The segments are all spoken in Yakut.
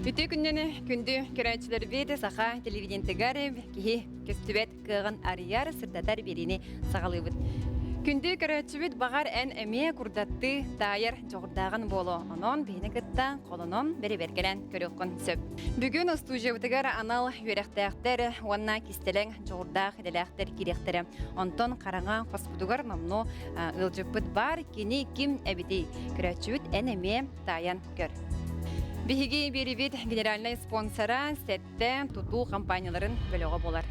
Үтүө күннэни күндү көрөөччүлэрбит саха телевидениетыгар киһи көстүбэт кыаҕын арыйар, сырдатар биэриини саҕалыыбыт. Күндү көрөөччүбүт баҕар эн эмиэ курдаттыы таайар дьоҕурдааҕын буолуо. Онон биһини кытта холонон бэрэбиэркэлээн көрүөххүн сөп. Бүгүн устуудьуйабытыгар анал үөрэхтээхтэр уонна кистэлэҥ дьоҕурдаах идэлээхтэр киириэхтэрэ. Онтон хараҥа хоспутугар номнуо ыалдьыппыт баар. Кини ким эбитий? Көрөөччүбүт эн эмиэ таайан көр. Биһиги биэрибит генеральнай спонсора Сэттэ тутуу компанияларын бөлөҕө буолар.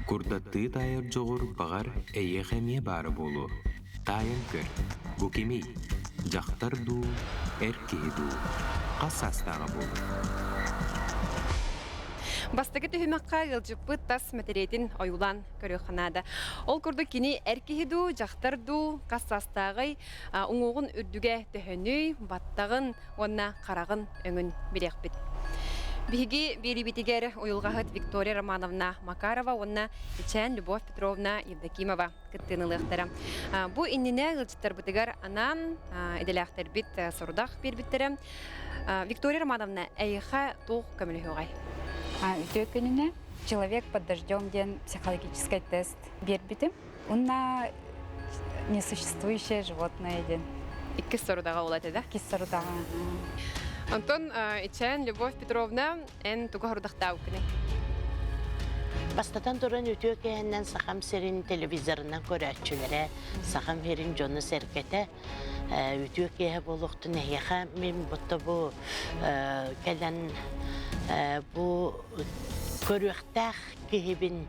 Курдаттыы таайар дьоҕур баҕар эйиэхэ эмиэ баара буолуо. Таайан көр, бу кимий? Дьахтар дуу, эр киһи дуу? Хас саастааҕа буолуой? Бастакы түһүмэххэ ыалдьыппыт тас мэтириэтин ойуулаан көрүөххэ наада. Ол курдук кини эр киһи дуу, дьахтар дуу, хас саастааҕый, уҥуоҕун үрдүгэ төһөнүй, баттаҕын уонна хараҕын өҥүн билиэхпит. Биһиги биэриибитигэр уйулҕаһыт Виктория Романовна Макарова уонна Ичээн Любовь Петровна Евдокимова кыттыыны ылыахтара. Бу иннинэ ыалдьыттарбытыгар анаан идэлээхтэрбит сорудах биэрбиттэрэ. Виктория Романовна, эйиэхэ туох көмөлөһүөҕэй? Үтүө күнүнэ «Человек под дождем» диэн психологическай тест биэрбитим. Уонна несуществующее животное диэн. Иккис сорудаҕа ол этэ да? Иккис сорудаҕа. Онтон Ичээн Любовь Петровна, эн тугу сорудахтаабыккыный? Бастатан туран үтүө кэһэннэн Сахам сирин телевизорынан көрөөччүлэрэ, Сахам сирин дьоно-сэргэтэ үтүө киэһэ буолуохтун эһиэхэ мин будто бу кэлэн бу көрүөхтээх киһибин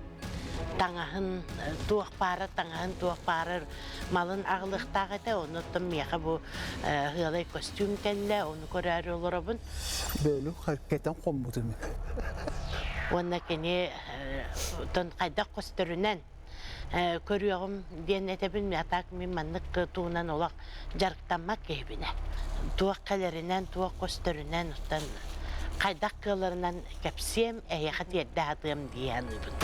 таҥаһын туох баара таҥаһын туох баара малын аҕалыахтаах этэ онуттан миэхэ бу ыалай костюм кэллэ ону көрөөрү олоробун Бөөлүк кэтэн хоммутум. Уонна кини тон хайдах көстөрүнэн көрүөҕүм диэн этэбин а так мин маннык туунан олох дьарыктаммат киһибинэ туох кэлэринэн туох көстөрүнэн оттон хайдах кыалларынан кэпсиэм эһиэхэ тиэрдэ сатыам дии саныыбын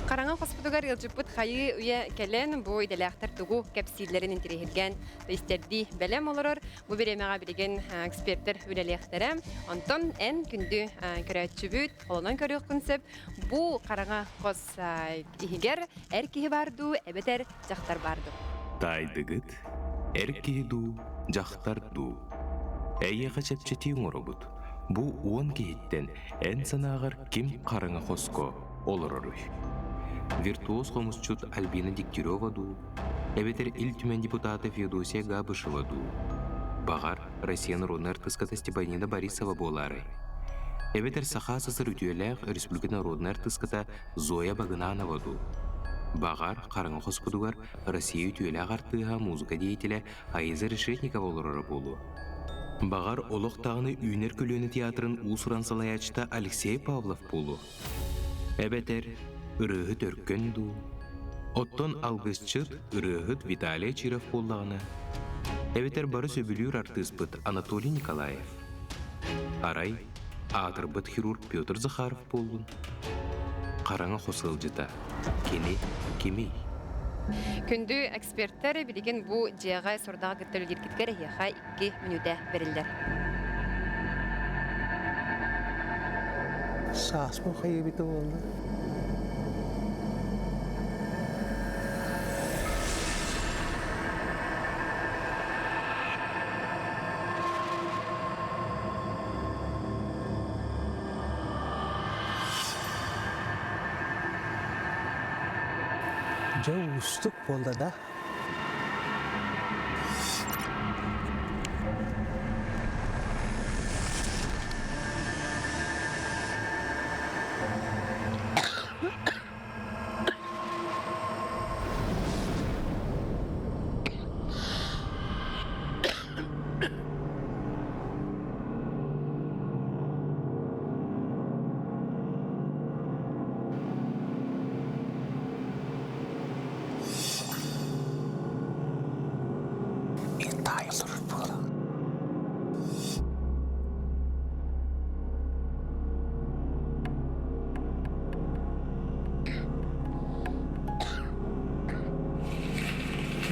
Хараҥа хоспутугар ыалдьыппыт хайыы үйэ кэлэн бу идэлээхтэр тугу кэпсииллэрин интэриэһиргээн истэрдии бэлэм олорор. Бу бириэмэҕэ билигин экспертэр үлэлиэхтэрэ. Онтон эн күндү көрөөччүбүт, холонон көрүөххүн сөп. Бу хараҥа хос иһигэр эр киһи баар дуу, эбэтэр дьахтар баар дуу? Таайдыгыт, эр киһи дуу, дьахтар дуу? Эйиэхэ чэпчэтии оҥоробут. Бу уон киһиттэн эн санааҕар ким хараҥа хоско олороруй? Виртуоз хомусчут Альбина Дегтярева дуу, эбэтэр Ил Түмэн депутата Феодосия Габышева дуу? Баҕар, Россия народнай артыыската Степанина Борисова буолаарай? Эбэтэр Саха СССР үтүөлээх республика народнай артыыската Зоя Багынанова дуу? Баҕар, хараҥа хоспутугар Россия үтүөлээх артыыһа, музыка деятелэ Аиза Решетникова олороро буолуо. Баҕар, олох даҕаны Үүнэр көлүөнэ театрын уус-уран салайааччыта Алексей Павлов буолуо. Эбэтэр ырыаһыт Өркөн дуу? Оттон алгысчыт, ырыаһыт Виталий Чиров буоллаҕына, эбэтэр бары сөбүлүүр артыыспыт Анатолий Николаев. Арай, аатырбыт хирург Петр Захаров буоллун? Хараҥа хос ыалдьыта. Кини кимий? Күндү эксперттэр, билигин бу дьиэҕэ сордоҕо кытта үлэлииргитигэр эһиэхэ 2 мүнүүтэ бэриллэр. Сааспын хайыбыта буолла. Дьэ уустук буолла да.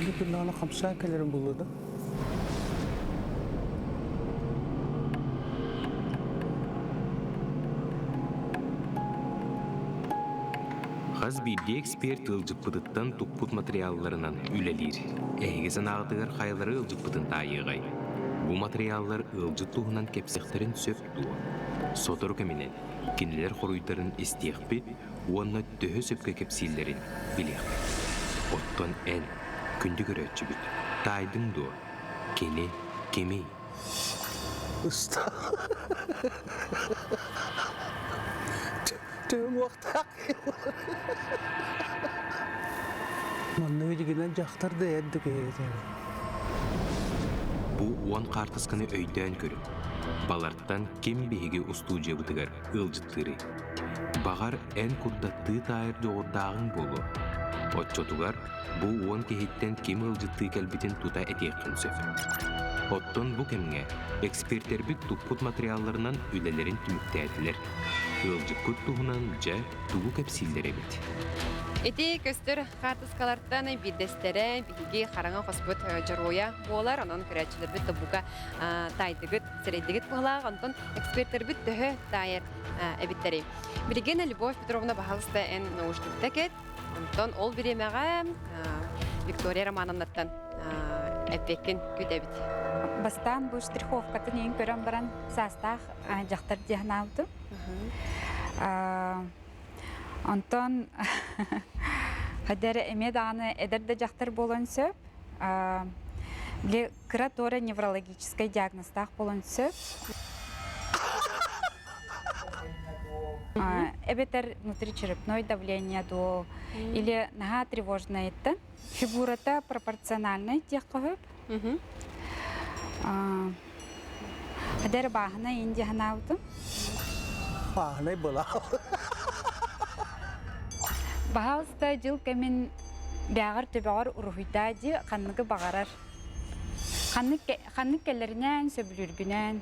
Оннук гыннаҕына хамсаан кэлэрим буолуо да. Хас биирдии эксперт ыалдьыппытыттан туппут материалларынан үлэлиир. Эһиги санааҕытыгар хайалары ыалдьыппытын таайыаҕай? Бу материаллар ыалдьыт туһунан кэпсэхтэрин сөп дуо? Сотору кэминэн кинилэр хоруйдарын истиэхпит уонна төһө сөпкө кэпсииллэрин билиэхпит. Оттон эн, күндү көрөөччүбүт, таайдыҥ дуо? Кини кимий? Ыста. Төһө Манныгы дьигинэн дьахтар да эр да киһи Бу уон хаартысканы өйдөөн көрүҥ. Балартан ким биһиги устуудьуйабытыгар ыалдьыттыырый? Баҕар, эн курдаттыы таайар дьоҕурдааҕыҥ буолуо. Оччотугар бу уон киһиттэн ким ыалдьыттыы кэлбитин тута этиэххин сөп. Оттон бу кэмҥэ экспертэрбит туппут матырыйаалларынан үлэлэрин түмүктээтилэр. Ыалдьыккыт туһунан дьэ тугу кэпсииллэр эбит? Ити көстөр хаартыскалартан биирдэстэрэ биһиги хараҥа хоспут дьоруойа буолар. Онон көрөөччүлэрбит тобуга таайдыгыт, сэрэйдигит быһылаах. Онтон экспертербит төһө таайар эбиттэрий? Билигин Любовь Петровна баһалыста эн наушникта кэт. Онтон ол бириэмэҕэ Виктория Романовнаттан эппиэккин күүтэбит. Бастаан бу штриховкатын иин көрөн баран саастаах дьахтар дии санаабытым. Онтон хайдары эмиэ даҕаны эдэр да дьахтар буолуон сөп. Били кыра туора неврологическай диагнозтаах буолуон сөп. Эбэтэр внутричерепное давление дуо или наһаа тревожная Фигурата пропорциональнай диэххэ сөп. Эдэр бааһынай иин дии санаабытым. Бааһынай былаах. Баһаалыста дьыл кэмин бээҕэр төбөҕөр уруһуйдаа дии ханныгы баҕарар. Ханнык ханнык кэлэринэн, сөбүлүүргүнэн.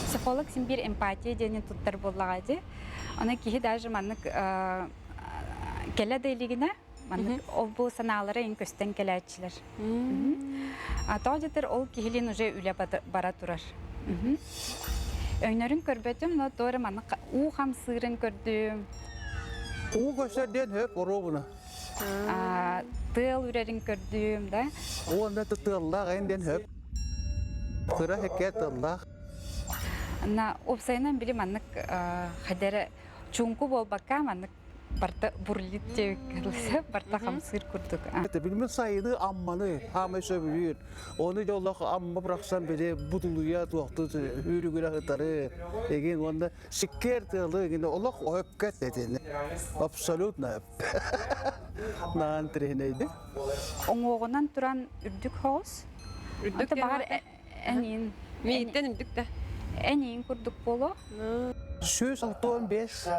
Психолог син биир эмпатия диэни туттар буоллаҕа дии. Аны киһи даже маннык кэлэ да илигинэ маннык ол-бу санаалара ин көстөн кэлээччилэр. А тоҕо диэтэр ол киһилиин уже үлэ бара турар. Өҥнөрүн көрбөтүм, но то эрэ маннык уу хамсыырын көрдүм. Уу көстөр диэн хөп оруобуна. Тыал үрэрин көрдүм, да. Уонна тыаллаах эн диэн хөп. Кыра хекке тыаллаах. На уопсайынан били маннык хадара чуҥку буолбакка маннык барта бурлит диэбиккэ барта хамсыыр курдук. Билмин сайыны амманы хаамай сөбүлүүр. Оны дьоллох амма бырахсан били будулуйа туохту үүрүгүрэ ытары эгин уонна сиккиэр тыалы эгин олох өпкөт этини. Абсолютно өп. Наан тирихинейди. Оҥуоҕунан туран үрдүк хоҕус. Үрдүк Баҕар эниин. Мииттэн үрдүк да. Эниин курдук буолуо. 165.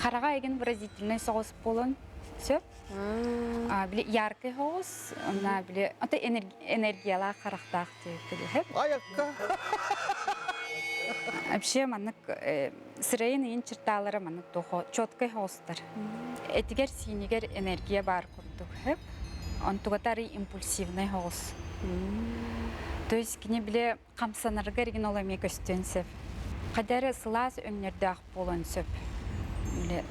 Хараҕа эгин выразительный соҕус буолуон сөп. Били яркый соҕус, онна били ото энергиялаах харахтаах диэбит. Айакка. Вообще маннык сырайын ыйын черталара маннык тохо четкой соҕустар. Этигэр сиинигэр энергия баар курдук. Онтугатары импульсивный соҕус. То есть кини били хамсанарга эргин ол эмиэ көстүөн сөп. Хайда эрэ сылаас өҥнөрдөөх буолуон сөп. Били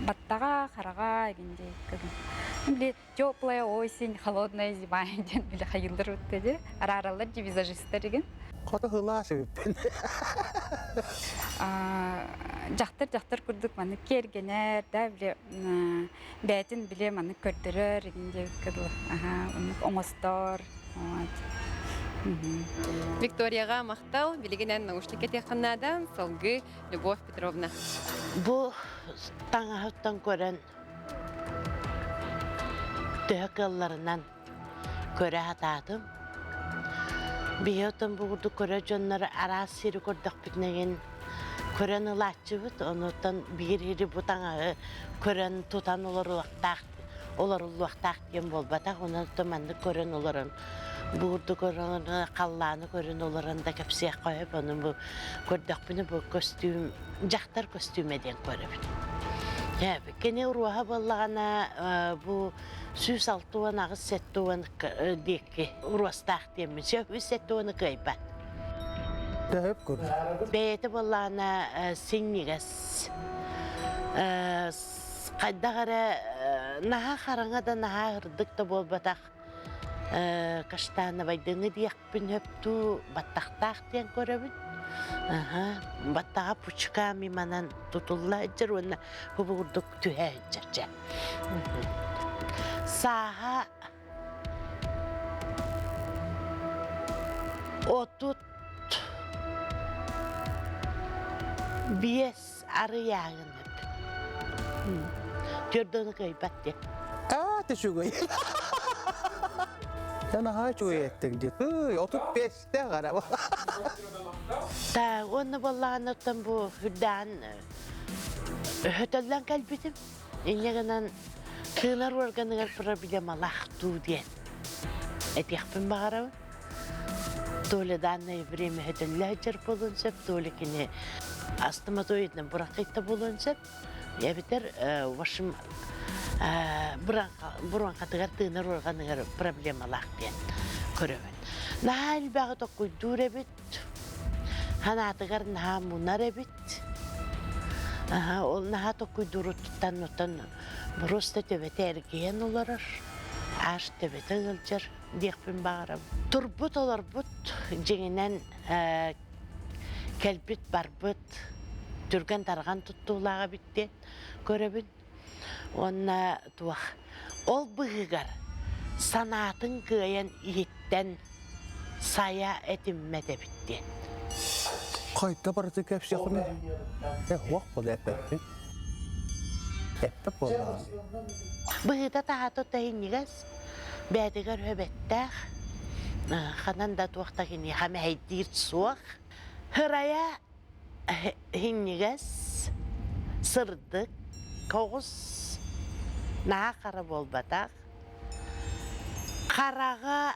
баттаҕа, хараҕа игин Били теплая осень, холодная зима диэн били хайыыллар үттэ Араараллар ди визажистар игин. Хото сылаас эбиппин. Дьахтар дьахтар курдук маннык киэргэнэр да били бэйэтин били маннык көрдөрөр игин диэбиккэ дылы. Аха, оннук оҥостор. Викторияҕа махтал. Билигин эн наушник кэтиэххин наада. Салгыы Любовь Петровна. Бу таҥаһыттан көрөн төһө кыалларынан көрө сатаатым. Биһи отон бу курдук көрө дьоннор араас сири көрдөхпүтүнэн көрөн ылааччыбыт. Онуттан биир ири бу таҥаһы көрөн тутан олоруохтаах олоруллуохтаах диэн буолбатах. Онон маннык көрөн олорон. Буурду көрөн, халлааны көрөн олорон да кэпсиэххэ сөп. Ону бу көрдөхпүнэ бу көстүүм, дьахтар көстүүмэ диэн көрөбүн. Кини уруоһа буоллаҕына бу 168 70 диэки уруостаах диэммин сөп 170 кыайбат. Төһөп курдук. Бэйэтэ буоллаҕына синньигэс хайдах эрэ наһаа хараҥа да наһаа ырдык да буолбатах каштановайдыҥы диэхпин сөптүү баттахтаах диэн көрөбүн. Баттаҕа пучка миманан тутулла сылдьар уонна бу курдук түһэ сылдьар дьэ. Сааһа 35 арыйааһын Төрдөнү кыайбат диэн. Аа, үчүгэй. Эн аһаа үчүгэй эттиҥ дии. Ый, 35-те гара. Та, уонна буоллаҕына оттон бу үрдээн өһөтөллөн кэлбитим. Инньэ гынан тыынар органыгар проблемалаах дуу диэн этиэхпин баҕарабын. То ли данное время өһөтөллө сылдьар буолуон сөп, то ли кини астоматоидынан быраххайта буолуон сөп. Эбэтэр в общем буранхатыгар тыынар органыгар проблемалаах диэн көрөбүн. Наһаа элбэҕи токкуйдуур эбит, санаатыгар наһаа мунар эбит. Ол наһаа токкуйдууруттан оттон просто төбөтө эргийэн олорор, аж төбөтө ыалдьар диэхпин баҕарабын. Турбут олорбут дьиҥинэн кэлбит барбыт түргэн-тарҕан туттуулааҕа эбит диэн көрөбүн. Уонна туох ол быһыгар санаатын кыайан иһиттэн сайа этиммэт эбит диэн. Хайта барыты кэпсиэхпин э хуох буола эппэппин. Эппэт буоллаҕым. Быһыыта таһаата тэһинньигэс, бэйэтигэр өбэттээх, ханан да туох да киниэхэ мэһэйдиир суох. Һырайа иһинньигэс, сырдык, көҕүс, наһаа хара буолбатах. Хараҕа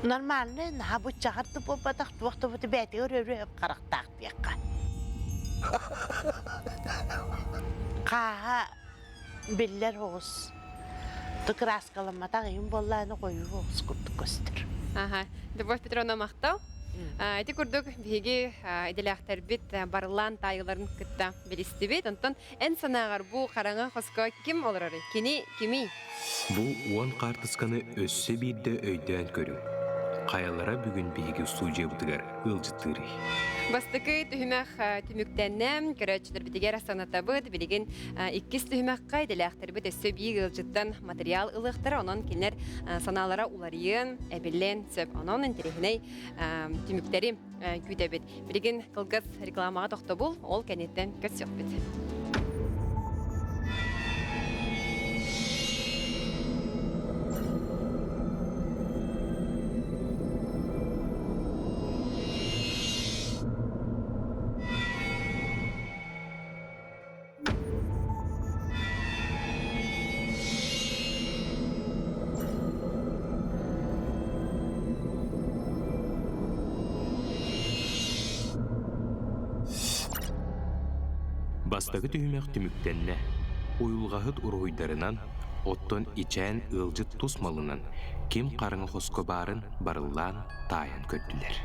нормальный, наһаа буччаҕар да буолбатах, туох да бу бэйэтигэр өрө харахтаах диэххэ. Хааһа биллэр оҕус. Кырааскаламматах иһин буоллааны хойуу оҕус курдук көстөр. Аха. Любовь Петровна махтал. Ити курдук биһиги идэлээхтэрбит барыллаан таайыларын кытта билистибит. Онтон эн санааҕар бу хараҥа хоско ким олорорый? Кини кимий? Бу уон хаартысканы өссө биирдэ өйдөөн көрүҥ. Хайалара бүгүн биһиги устуудьуйабытыгар ыалдьыттыырый? Бастакы түһүмэх түмүктэннэ. Көрөөччүлэрбитигэр санатабыт. Билигин иккис түһүмэххэ идэлээхтэрбит өссө биир ыалдьыттан материал ылыахтара. Онон кинилэр санаалара уларыйыан, эбиллиэн сөп. Онон интэриэһинэй түмүктэри күүтэбит. Билигин кылгас рекламаҕа тохтобул, ол кэнниттэн көрсүөхпүт. Бастакы түһүмэх түмүктэннэ. Уйулҕаһыт уруһуйдарынан, оттон ичээн ыалдьыт тус малынан ким хараҥа хоско баарын барыллаан таайан көрдүлэр.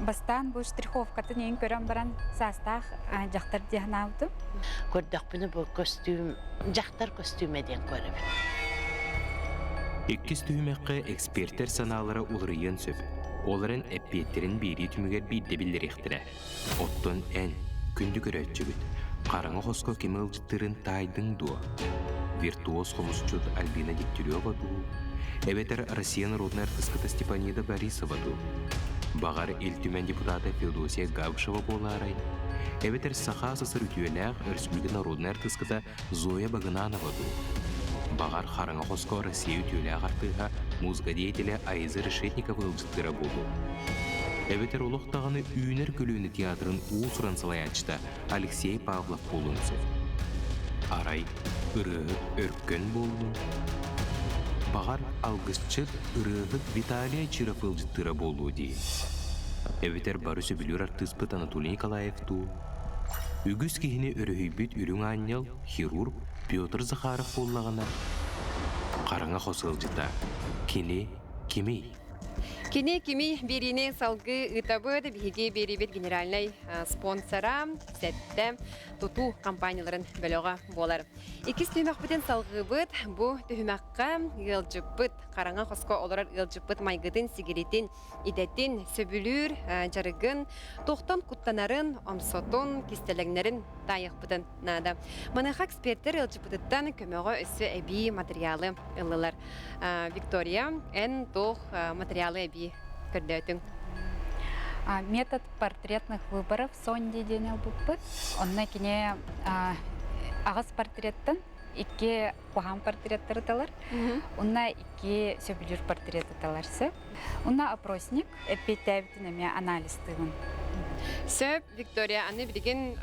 Бастаан бу штриховкатын иһин көрөн баран саастаах дьахтар дии санаабытым. Көрдөхпүнэ бу көстүүм дьахтар көстүүмэ диэн көрөбүн. Иккис түһүмэххэ экспертэр санаалара уларыйыан сөп. Ол эрэн эппиэттэрин биэрии түмүгэр биирдэ биллэриэхтэрэ. Оттон эн, күндү көрөөччүбүт, хараҥа хоско ким ыалдьыттыырын таайдыҥ дуо? Виртуоз хомусчут Альбина Дегтярева дуу? Эбэтэр Россия народнай артыската Степанида Борисова дуу? Баҕар, Ил Түмэн депутата Феодосия Габышева буолаарай? Эбэтэр Саха СССР үтүөлээх өрөспүүбүлүкэ народнай артыската Зоя Багынанова дуу? Баҕар, хараҥа хоско Россия үтүөлээх артыыһа, музыка деятелэ Аиза Решетникова ыалдьыттыыра буолуо. Эбэтэр олох даҕаны Үүнэр көлүөнэ театрын уус-уран салайааччыта Алексей Павлов буолуон сөп. Арай, ырыаһыт өркөн буоллун? Баҕар, алгысчыт, ырыаһыт Виталий Чиров ыалдьыттыыра буолуо дии. Эбэтэр бары сөбүлүүр артыыспыт Анатолий Николаев дуу? Үгүс киһини өрүһүйбүт үрүҥ аанньал, хирург Петр Захаров буоллаҕына, хараҥа хос ыалдьыта кини кимий? Кини кими биэриини салгыы ыытабыт, биһиги биэриибит генеральнай спонсора, сэттэ тутуу компанияларын бөлөҕө буолар. Иккис түһүмэхпитин салгыыбыт. Бу түһүмэххэ ыалдьыппыт, хараҥа хоско олорор ыалдьыппыт майгытын-сигилитин, идэтин, сөбүлүүр дьарыгын, туохтан куттанарын, омсотун, кистэлэҥнэрин таайыахпытын наада. Маныаха экспертэр ыалдьыппытыттан көмөҕө өссө эбии материалы ыллылар. Виктория, эн туох материалы эбии көрдөөтүҥ? Метод портретных выборов Сонди диэн ылбыппыт. Онно кини аҕыс портреттан икки куһаҕан портреттары талар. Уонна икки сөбүлүүр портреты талар сөп. Уонна опросник эппиэттээбитин эмиэ анализтыыбын. Сөп, Виктория, аны билигин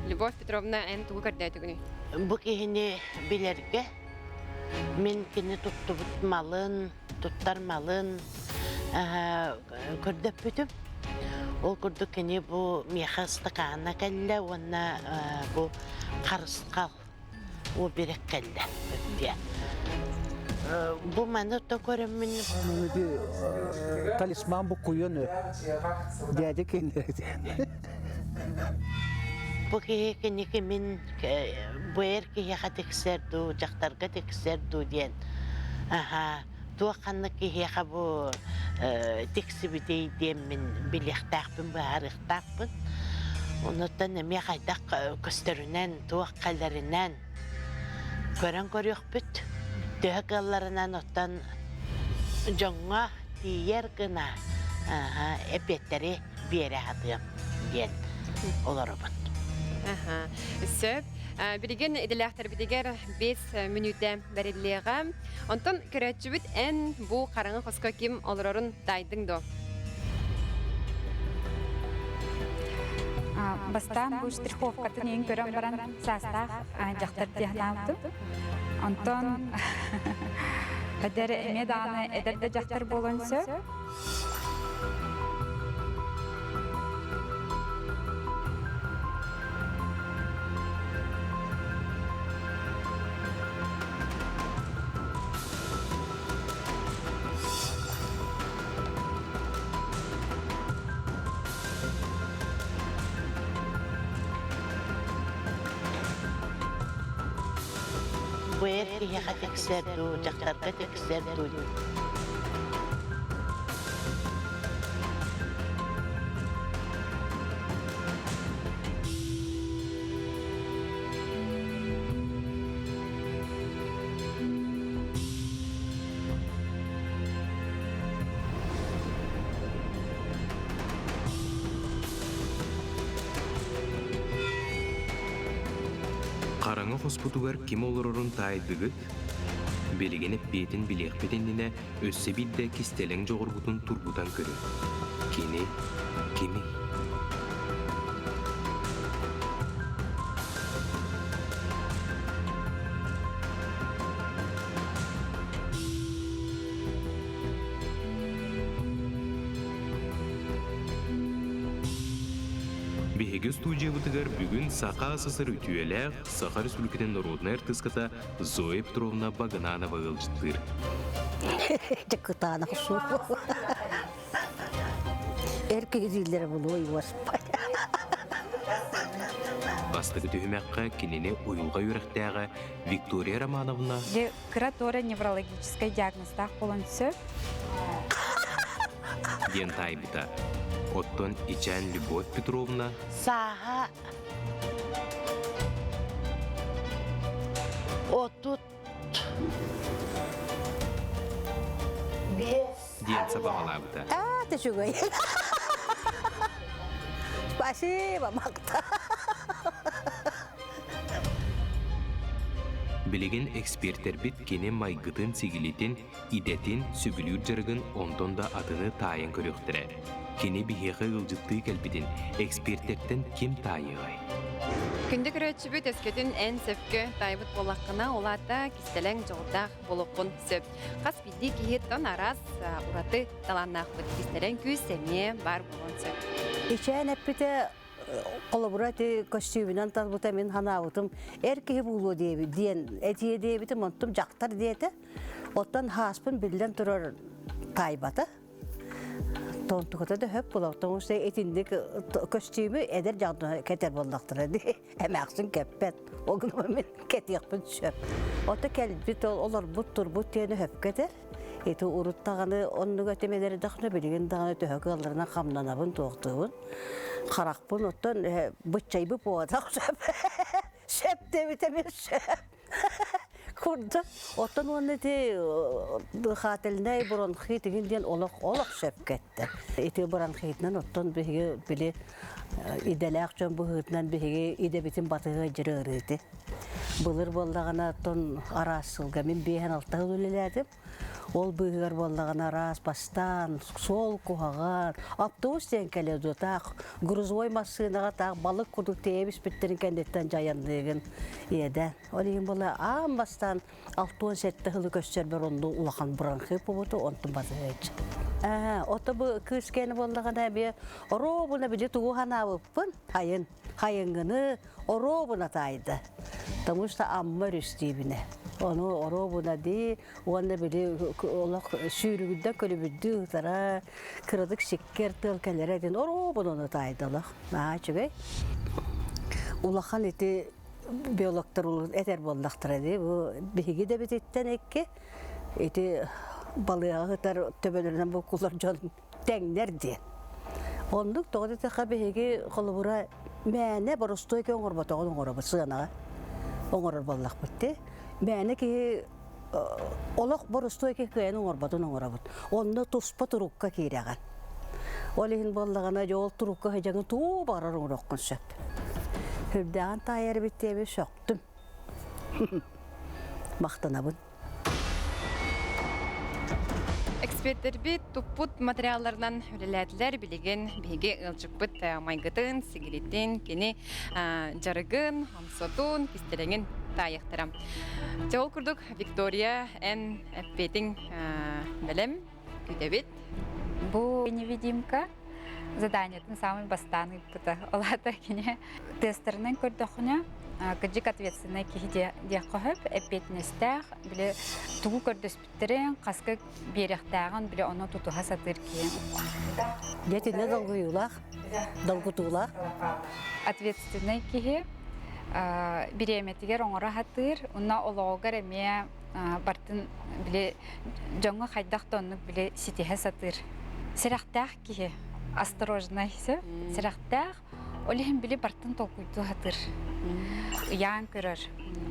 Любовь Петровна эн тугу көрдөөтүгүнүй? Бу киһини билэргэ мин кини туттубут малын, туттар малын көрдөппүтүм. Ол курдук кини бу миэхэ ыстакаана кэллэ уонна бу харысхал уберек кэллэ диэн. Бу маны то көрөммүн Талисман буккуйан дядя кинилэр Бу киһи киники мин бу эр киһиэхэ тиксэр дуу, дьахтарга тиксэр дуу диэн аха туох ханнык киһиэхэ бу тиксибитий диэммин билиэхтээхпин, быһаарыахтаахпын. Онуттан эмиэ хайдах көстөрүнэн, туох кэлэринэн көрөн көрүөхпүт. Төһө кыалларынан оттон дьоҥҥо тиийэр гына эпиэттэри биэрэ сатыам диэн олоробут. Сөп. Билигин идэлээхтэрбитигэр 5 мүнүүтэ бэриллиэҕэ. Онтон көрөөччүбүт эн бу хараҥа хоско ким олорорун таайдыҥ дуо? Бастаан бу штриховкатын иһин көрөн баран саастаах дьахтар дии санаабытым. Онтон эдэр эмиэ даҕаны эдэр да дьахтар буолуон сөп. Бу эр киһиэхэ тиксэр дуу, дьахтарга тиксэр дуу. Хараҥа хоспутугар ким олорорун таайдыгыт? Билигин эппиэтин билиэхпит иннинэ өссө биирдэ кистэлэҥ дьоҕургутун тургутан көрүҥ. Кини кимий? Биһиги студиябытыгар бүгүн Саха СССР үтүөлээх Саха Республикатын народнай артыыската Зоя Петровна Багынанова ыалдьыттыыр. Дьыкытаанах суох. Эр киһи дииллэрэ булуой уоспай. Бастакы түһүмэххэ кинини уйулҕа үөрэхтээҕэ Виктория Романовна Дьэ, кыра туора неврологическай диагнозтаах буолан сөп. диэн таайбыта. Оттон ичээн Любовь Петровна Сааһа 35 диэн сабаҕалаабыта. Аа, үчүгэй. Спасибо, Магда. Билигин экспертэрбит кини майгытын-сигилитин, идэтин, сөбүлүүр дьарыгын онтон да атыны таайан көрүөхтэрэ. Кини биһиэхэ ыалдьыттыы кэлбитин экспертэртэн ким таайыаҕай? Күндү көрөөччүбүт өскөтүн эн сөпкө таайбыт буоллаххына, ол аата кистэлэҥ дьоҕурдаах буолуоххун сөп. Хас биирдии киһи тон араас ураты талааннаахпыт кистэлэҥ күүс эмиэ баар буолуон сөп. Ичээн эппитэ холобура ити көстүүбүнэн талбыта мин санаабытым эр киһи буолуо диэбит диэн этиэ диэбитим онтум дьахтар диэтэ оттон хааспын биллэн турар таайбата Тонтуката да хөп буолар потому что итинник көстүүмү эдэр дьахтар кэтэр буоллахтара дии эмээхсин кэппэт ол гынан мин кэтиэхпин сөп ото кэлбит олорбут турбут диэни хөпкө этэр Ити урут даҕаны оннук этим эдэрдэхпинэ билигин даҕаны төһө кыалларынан хамнанабын, туохтуубун. Харахпын оттон быччайбыт буолбатах сөп. Сөп диэбитэ эмиэ сөп. Курдук. Оттон уонна ити дыхательнай бронхит игин диэн олох олох сөпкө эттэ. Ити бронхитынан оттон биһиги били идэлээх дьон быһыытынан биһиги идэбитин батыһа дьыры ырыыты. Былыр буоллаҕына оттон араас сылга мин биэһэн алта сыл үлэлээтим. Ол быыһыгар буоллаҕына араас бастаан, суол куһаҕан, автобус диэн кэлиэ дуо таах грузовой массыынаҕа таах балык курдук тиэйэ кэнниттэн дьайанныыгын иэдэ. Ол иһин буола аан бастаан 67 сылы көрсөрбөр онну улахан бронхит буолбуту онтун батыһыаччы. Ээ, ото бу кыыс кэни буоллаҕына эмиэ оруобуна били тугу санаабыппын хайын хайыҥҥыны оруобуна таайда. Потому что Амма өрүс диибинэ. Ону оруобуна дии уонна били олох сүүрүгүрдэн көлүбүрдүү ытара кыратык сиккэр тыал кэлэрэ диэн оруобуна ону таайда олох. Наһаа үчүгэй. Улахан ити биологтар этэр буоллахтара дии. Бу биһиги да бититтэн икки ити балыаҕа ытар төбөлөрүнэн буккулар дьон тэҥнэр диэн. Оннук тоҕо диэтэххэ биһиги холобура мээнэ боростуой киһи оҥорботоҕун оҥоробут сыанаҕа оҥорор буоллахпыт дии. Мээнэ киһи олох боростуой киһи кыайан оҥорботун оҥоробут. Онно туспа турукка киирэҕин. Ол иһин буоллаҕына дьэ ол турукка сыдьаҥы тугу баҕарар оҥоруоххун сөп. Үрдээҕин таайар эбит диэби сөхтүм. Махтанабын. Экспертэрбит туппут материалларынан үлэлээтилэр. Билигин биһиги ыалдьыппыт майгытын, сигилитин, кини дьарыгын, омсотун, кистэлэҥин таайыахтара. Дьэ ол курдук Виктория, эн эппиэтиҥ бэлэм, күүтэбит. Бу невидимка заданиетын самый бастаан ыыппыта. Ол аата кини тестеринэн көрдөххүнэ, кырдьык ответственнай киһи диэххэ сөп, эппиэтинэстээх, били тугу көрдөспүттэрин, хаска биэриэхтээҕин били ону тутуһа сатыыр киһи. Дьэ итиннэ долгуйуулаах, долгутуулаах. Ответственнай киһи бириэмэтигэр оҥоро сатыыр, уонна олоҕугар эмиэ бартын били дьоҥҥо хайдах да оннук били ситиһэ сатыыр. Сэрэхтээх киһи, осторожнай сэрэхтээх, ол иһин били бартын толкуйдуу сатыыр. Ыйаан көрөр.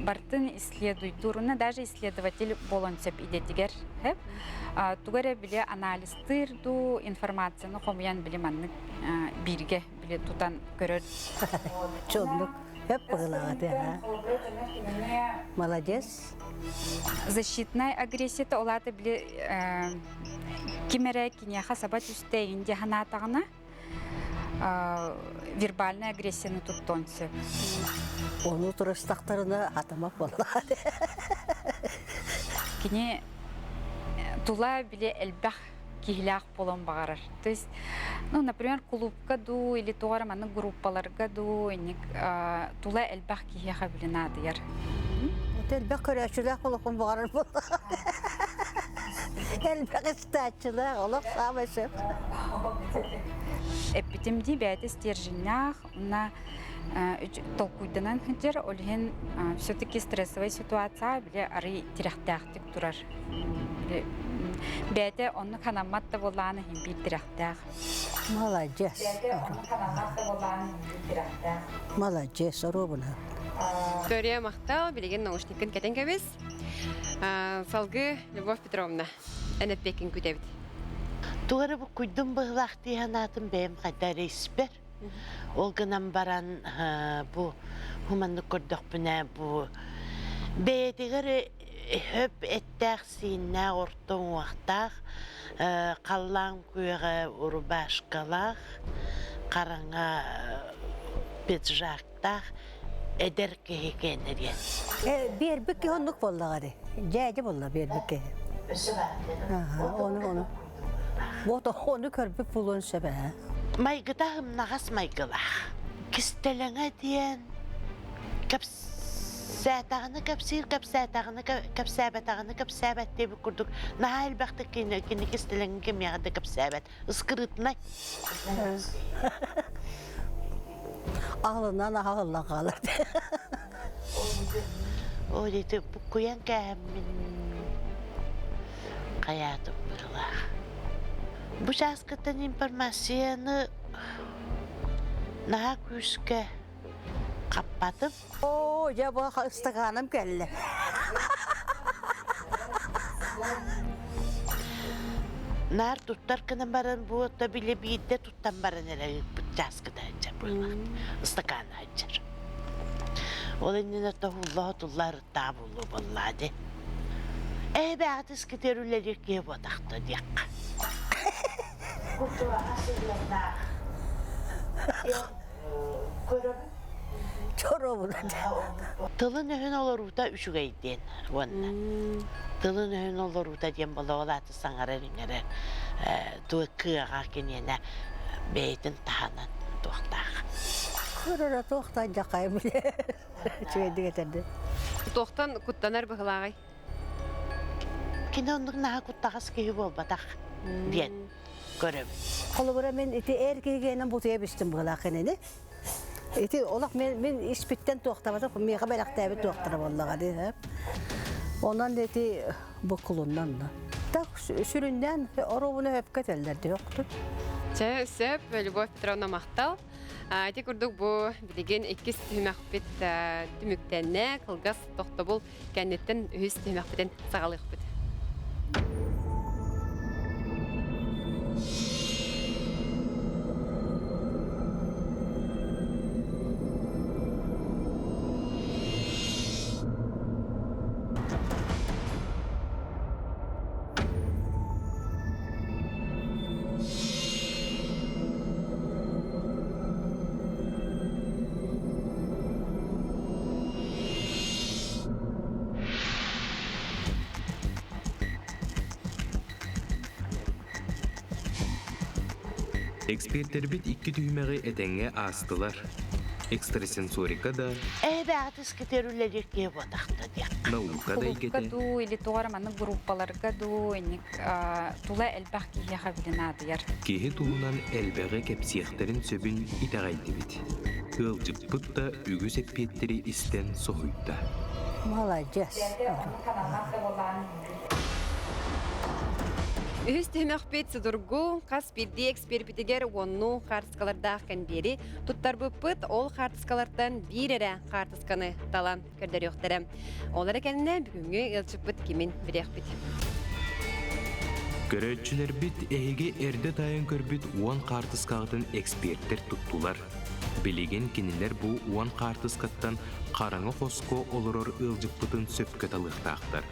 Бартын исследуйдуур, уонна даже исследователь буолуон сөп идэтигэр. Тугу эрэ били анализтыыр дуу, информацияны хомуйан били маннык бииргэ били тутан көрөр. Чоннук хөп быһылаҕа Молодец. Защитная агрессията ол аата били ким эрэ киниэхэ саба түстэ игин дии санаатаҕына вербальная агрессияны туттуон сөп. Ону турустахтарына атамак буоллаҕа. Кини тула били элбэх киһилээх буолуон баҕарар. То есть, ну, например, кулуупка дуу или туох эрэ маннык группаларга дуу инник тула элбэх киһиэхэ били наадыйар. Это элбэх көрөөччүлээх олохпун баҕарар буоллаҕа. Элбэх истээччилээх олох саамай сөп. Эппитим дии бэйэтэ стерженнээх, уонна толкуйданан сылдьар, ол иһин все-таки стрессовая ситуация били арый тирэхтээхтик турар. Бэйэтэ оннук ханаммат да буоллаҕына иһин биир тирэхтээх. Молодец. Молодец, оруобуна. Виктория махтал, билигин наушниккын кэтэн кэбис. Салгыы Любовь Петровна, эн эппиэккин күтэбит. Тугу эрэ буккуйдум быһылаах дии санаатым бэйэм хайда эрэ испэр. Ол гынан баран бу хуманнык көрдөхпүнэ бу Бэйэтигэр хөп эттээх-сииннээх, орто уҥуохтаах, халлаан күөҕэ рубашкалаах, хараҥа пиджактаах эдэр киһи кэнэриэн. Биэрбит киһи оннук буоллаҕа дии. Дьээдьэ буолла биэрбит киһи. Өссө баар. Ону ону. Вот ону көрбүт буолуон сөп ээ. Майгыта ымнаҕас майгылаах. Кистэлэҥэ диэн кэпсээтэҕинэ кэпсиир, кэпсээтэҕинэ кэпсээбэтэҕинэ кэпсээбэт диэбит курдук наһаа элбэхтик кини кини кистэлэҥин кимиэхэ да кэпсээбэт. Ыскырытнай. Аһылынан аһыллан хаалар. Ол ити буккуйан кээһэммин хайаатым быһыылаах. Бу чааскыттан информацияны наһаа күүскэ хаппатым. Оо, дьэ бу ыстакааным кэллэ. Наар туттар гынан баран бу отто били биирдэ туттан баран эрэ ыыппыт чааскыта сылдьар быһыылаах. Ыстакаана сылдьар. Ол иннинэ тоһууллаһа туллаарыттаа буолуо буоллаа дии. Эһэбээҕит искитиэр үлэлиир киһи буотахта диэххэ. Культураҕа сыһыаннаах көрөбүн. Тылын-өһүн олоруута үчүгэй диэн уонна тылын-өһүн олоруута диэн буола ол аата саҥарар-иҥэрэр туох кыаҕа киниэнэ бэйэтин таһынан туохтаах. Көрөрө туохтан дьахай билэ үчүгэйдик этэрди. Туохтан куттанар быһылааҕый? Кини оннук наһаа куттаҕас киһи буолбатах диэн көрөбүн. Холобура мин ити эр киһигэнэн бутуйа бистим быһылаах кинини. Ити олох мен, мин испиттэн туохтабатах, миэхэ бэлэхтээбит туохтара буоллаҕа дии. Онон ити буккулуннан да. Так сүрүннээн оруобуна өпкө этэллэр диэхтут. Чэ, сөп, Любовь Петровна махтал. Ити курдук бу билигин иккис түһүмэхпит түмүктэннэ, кылгас тохтобул кэнниттэн үһүс түһүмэхпитин саҕалыахпыт. Экспертэрбит икки түһүмэҕи этэҥҥэ аастылар. Экстрасенсорика да, Эбэҕит искитер үлэлиир киһи буотахта диэххэ. наука да Кулуупка эйгэтэ дуу или тугар маннык группаларга дуу инник тула элбэх киһиэхэ били наадыйар. Киһи туһунан элбэҕи кэпсиэхтэрин сөбүн итэҕэйдибит. Ыалдьыппыт да үгүс эппиэттэри истэн соһуйда. Маладьыас. Үһүс түһүмэхпит судургу хас биирдии эксперпитигэр уоннуу хаартыскалардаах кэнбиэри туттарбыппыт. Ол хаартыскалартан биир эрэ хаартысканы талан көрдөрүөхтэрэ. Ол эрэ кэннэ бүгүҥҥү ыалдьыппыт кимин билиэхпит. Көрөөччүлэрбит эһиги эрдэ таайан көрбүт уон хаартыскаҕытын экспертэр туттулар. Билигин кинилэр бу уон хаартыскаттан хараҥа хоско олорор ыалдьыппытын сөпкө талыахтаахтар.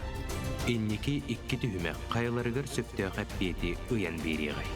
Инники икки түһүмэх хайаларыгар сөптөөх эппиэти ыйан биэриэҕэй.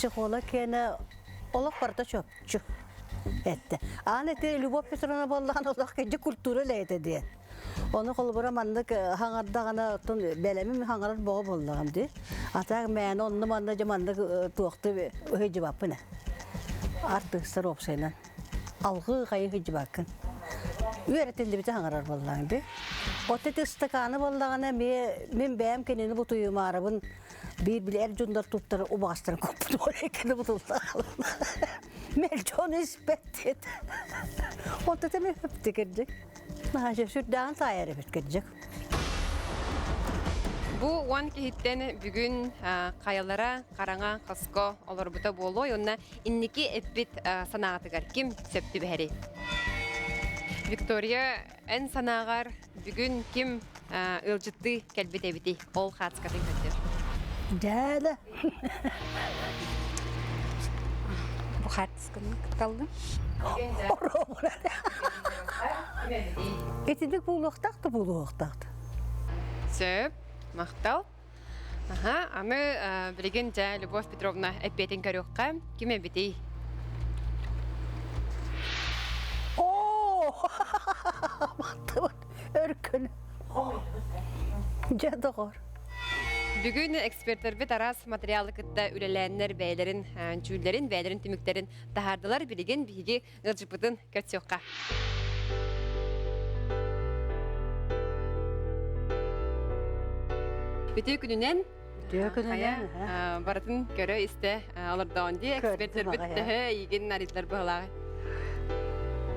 Психолог киэнэ олох барыта чопчу этте. Аан эти Любовь Петровна буоллаҕына олох кэдьи культура үлэһитэ диэн. Ону холобура маннык хаҥардаҕына оттон бэлэмим хаҥарар боҕо буоллаҕым дии. Атаак мээнэ онно манна дьэ маннык туохты ыһыдьыбаппын. Артыыстар уопсайынан. Алгыы хайы ыһыдьыбаккын. Үөрэтиллибити хаҥарар буоллаҕым дии. От ити ыстакааны буоллаҕына эмиэ мин бэйэм кинини бутуйумаарыбын биир били эр дьоннор туттар убаҕастарын куппут кини бутулла Мэлдьи ону испэт диэт. Онто тэми хөптө кирдик. Наһаа сүрдээҕин таайар эбит кырдьык. Бу уон киһиттэн бүгүн хайалара хараҥа хоско олорбута буолуой уонна инники эппит санаатыгар ким сөп түбэһэрий? Виктория, эн санааҕар бүгүн ким ыалдьыттыы кэлбит эбитий? Ол хаацкатын көрдөр. Дьээлэ. Бу хаартысканы кытталлым. Итинник буолуохтаах да буолуохтаах. Сөп, махтал. Аха, аны билигин дьэ Любовь Петровна эппиэтин көрүөххэ. Ким эбитий? Оо! Махтабыт өркөн. Дьэ доҕор. Бүгүн экспертэрбит араас материалы кытта үлэлээннэр бэйэлэрин дьүүллэрин, бэйэлэрин түмүктэрин таһаардылар. Билигин биһиги ыалдьыппытын көрсүөххэ. Үтүө күнүнэн Үтүө күнүнэн. Барытын көрө-истэ олордоон дии экспертэрбит төһө эйигин арыйдылар быһалааҕы.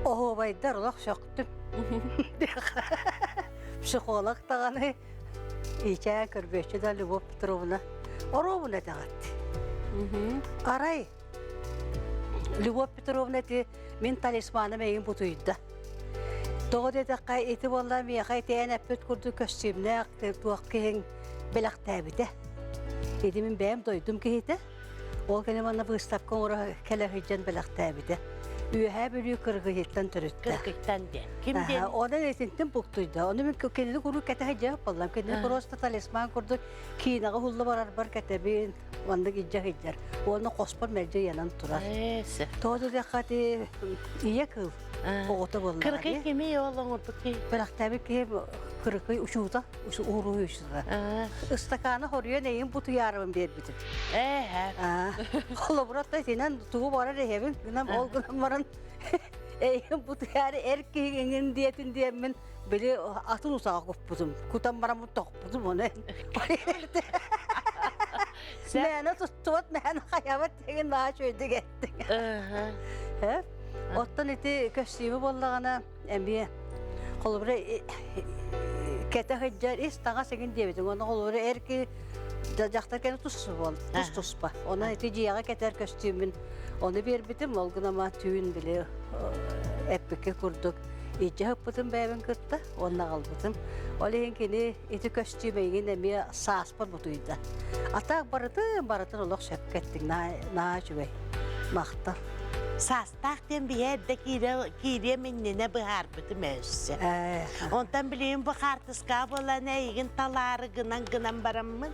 Оһуобайдар олох сөхтүм. Психолог даҕаны Ичээ көрбүөччү да Любовь Петровна оруобуна этэҕит. Арай Любовь Петровна ити мин талисманым эйин бутуйда. Тоҕо диэтэххэ ити буолла миэхэ итиэн эппит курдук көстүүмнээх туох киһиҥ бэлэхтээбитэ. Ити мин бэйэм дойдум киһитэ. Ол кэннэ манна быыстапка оҥоро кэлэ сылдьан бэлэхтээбитэ. Үөһээ Бүлүү Кыргыйыттан төрүттээх. Кыргыйтан диэн. Ким диэн? Онон итинтин буктуйда. Ону мин кинини куруук кэтэһэ дьэ боллам. Кинини просто талисман курдук киинэҕэ уһулла барарбар кэтэбин. Маннык илдьэ сылдьар. Уонна хоспор мэлдьи ыйанан турар. Тоҕо диэтэххэ ити ийэ кыыл оҕото буоллаҕа. Кыргый кими ол оҥорбут киһи? Бэлэхтээбит киһи кыргый учуута, уруһуй учуута. Ыстакааны хоруйан эйин бутуйаарыбын биэрбитим. Холобура итинэн тугу барар эһэбин гынан ол гынан баран эйин бутуйаары эр киһи иҥин диэтин диэммин били атын усаҕа куппутум. Кутан бараммын тохпутум оны. Мээнэ туттубат, мээнэ хайабат деген наһаа үчүгэйдик эттиҥ. Оттон ити көстүүмү буоллаҕына эмиэ холобура кэтэ сылдьар ис таҥас игин диэбитиҥ. Онно холобура эр киһи дьахтар кэнэ тус туспа. Онон ити дьиэҕэ кэтэр көстүүмүн ону биэрбитим. Ол гынан түүн били эппиккэ курдук илдьэ сыппытым бэйэбин кытта уонна аҕалбытым. Ол иһин кини ити көстүүм эйигин эмиэ сааспар бутуйда. А так барытын, барытын олох сөпкө эттиҥ, наһаа үчүгэй. Махтал. Саастаах диэн биһи эрдэ киириэм иннинэ быһаарбытым өссө. Онтон билигин бу хаартыскаҕа буолан эйигин талаары гынан-гынан бараммын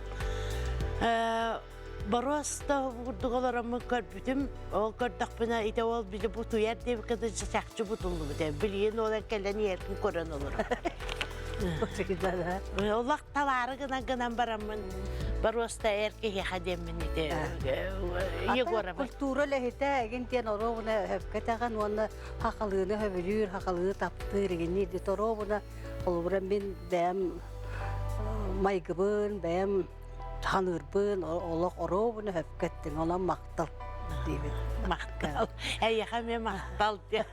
Боруоста курдук олороммун көрбүтүм, ол көрдөхпүнэ ити ол били бутуйар диэбиккэ дылы чахчы бутуллубут ээ. Билигин ол кэлэн иһэрбин көрөн олорор. Олох талаары гынан гынан бараммын боруоста эр киһиэхэ диэммин ити Егорова. Культура үлэһитэ эгин диэн оруобуна өһөпкө этэҕин уонна хахалыыны хөбүлүүр, хахалыыны таптыыр игинни оруобуна холобура мин бэйэм майгыбын, бэйэм ханыырбын олох оруобуна сөпкө эттиҥ, онон махтал диибин. Махтал. Эйиэхэ эмиэ махтал диэх.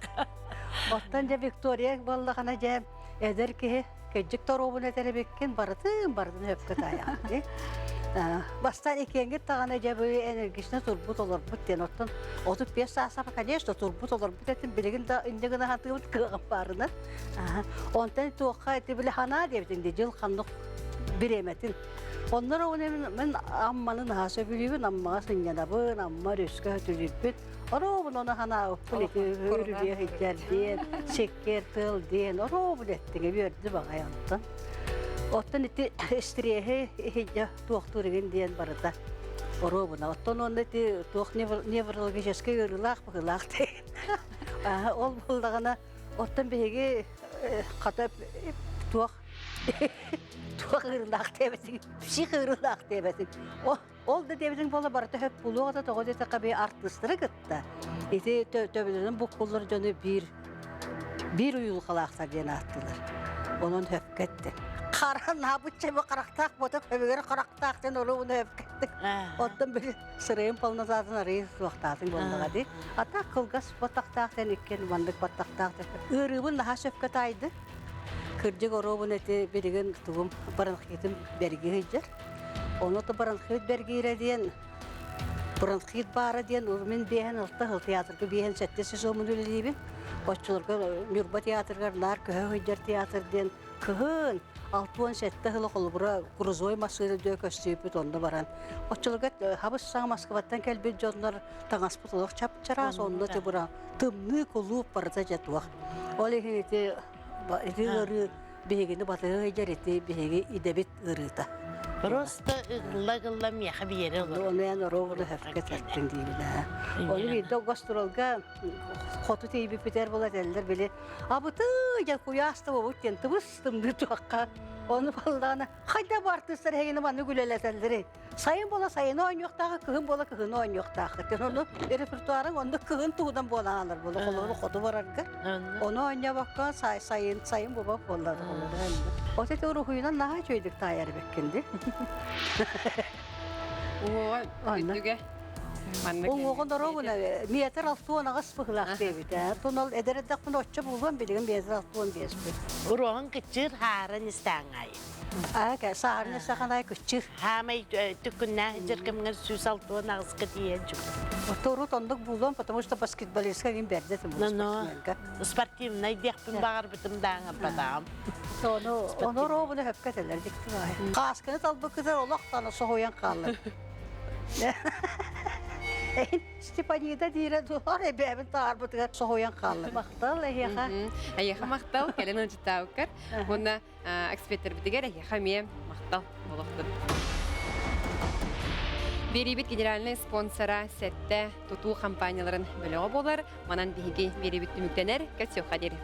Оттон дьэ Виктория буоллаҕына дьэ эдэр киһи кырдьык да оруобуна этэр эбиккин барытын барытын сөпкө таайаҕын дии. Бастаан иккиэҥҥит даҕаны дьэ бу энергично турбут олорбут диэн оттон 35 саастаах конечно турбут олорбут этим билигин да инньэ гына хатыыбыт кыаҕым баарына. Онтон туохха ити били ханаа диэбитиҥ дии дьыл ханнык бириэмэтин Оннор оҕуна мин Амманы наһаа сөбүлүүбүн, Аммаҕа сынньанабын, Амма өрүскэ сөтүлүүрбүт. Оруобун ону ханаабыппын ити өрүлүө сылдьар диэн, сиккиэр тыал диэн, оруобун эттиҥэ үөрдүм аҕай онтон. Оттон ити стреһи иһидьэ туохтуур игин диэн барыта оруобуна. Оттон уонна ити туох неврологическай ыарыылаах быһыылаах диэн. Ол буоллаҕына, оттон биһиги хата туох туох ыырылаах диэбитиҥ, псих ыырылаах диэбэтиҥ. Ол да диэбитиҥ буола барыта хөп булуох да тоҕо диэтэххэ би артыыстары кытта ити төбөлөрүн буккуллар дьону биир биир уйулҕалаахтар диэн ааттыылар. Онон хөпкө эттим. Хара наабычча бу харахтаах буотах өбүгэр харахтаах диэн оруобуна хөпкө эттим. Оттон били сырайым полнотатын арыйы суохтаатыҥ буоллаҕа дии. А так кылгас баттахтаах диэн иккиэн маннык баттахтаах деп. Ыарыыбын наһаа сөпкө таайды. Кырдьык оруобун эти билигин тугум бронхитым бэрги сылдьар. Ону то бронхит бэргиирэ диэн бронхит баара диэн мин биэһэн алта сыл театрга биэһэн сэттэ сезонун үлэлиибин. Оччолорго Ньурба театрыгар наар көһө сылдьар театр диэн кыһын 67 сыла холобура грузовой массыына дөө көстүүпүт онно баран оччолорго хабыс саҥа Москваттан кэлбит дьоннор таҥаспыт олох чап-чараас онно тыбыра тымныы кулууп барыта дьэ туох ол иһин ити ити ыарыы биһигини батыһа сылдьар ити биһиги идэбит ыарыыта. Просто ыгылла-ыгылла миэхэ биэрэ олорор. Ону эн оруобуна хөпкө тэттин диибин ээ. Ону биирдэ гастролга хоту тиийбиппитэр була этэллэр били абыты дьэ куйаас да буолбут диэн тыбыс тымныы туохха ону баллаана хайда бу артыыстар эһигини маннык үлэлэтэллэрий сайын буола сайыны оонньуохтаах кыһын буола кыһыны оонньуохтаах ону репертуарың онно кыһын туһунан буолан аалар буола холобур хоту барарга ону оонньообокко сайын сайын буолбат буоллар от ити уруһуйунан наһаа үчүгэйдик таайар эбиккин дии Уҥуоҕа үрдүгэ маннык Уҥуоҕун оруобуна метр 68 быһыылаах диэбитэ. Тунал эдэр эрдэхпинэ оччо буолуом билигин метр 65 бит. Уруоҕун кыччыыр хаарын истээҥай. Аа, саарын саханай кыччыыр. Хаамай түккүннээх дьэркэмҥэр 168-ка тиийэн чугас. Урут оннук буолуом, потому что баскетболистка мин бэрдэ этим Но спортивнай диэхпин баҕарбытым дааҥарбатаҕым. Ону ону оруобуна хөпкө этэллэр дьикти баҕайы. Каасканы талбыккытыгар олох тана соһуйан хааллым. Эһин Степанида диирэ дуор эбээбин таарбытыгар соһуйан хааллым. Махтал эһиэхэ. Эйиэхэ махтал, кэлэн ыалдьыттаабыккар. Уонна экспертэрбитигэр эһиэхэ эмиэ махтал буолуохтун. Биэриибит генеральнай спонсора Сэттэ тутуу компанияларын бөлөҕө буолар. Манан биһиги биэриибит түмүктэнэр. Көрсүөххэ диэри.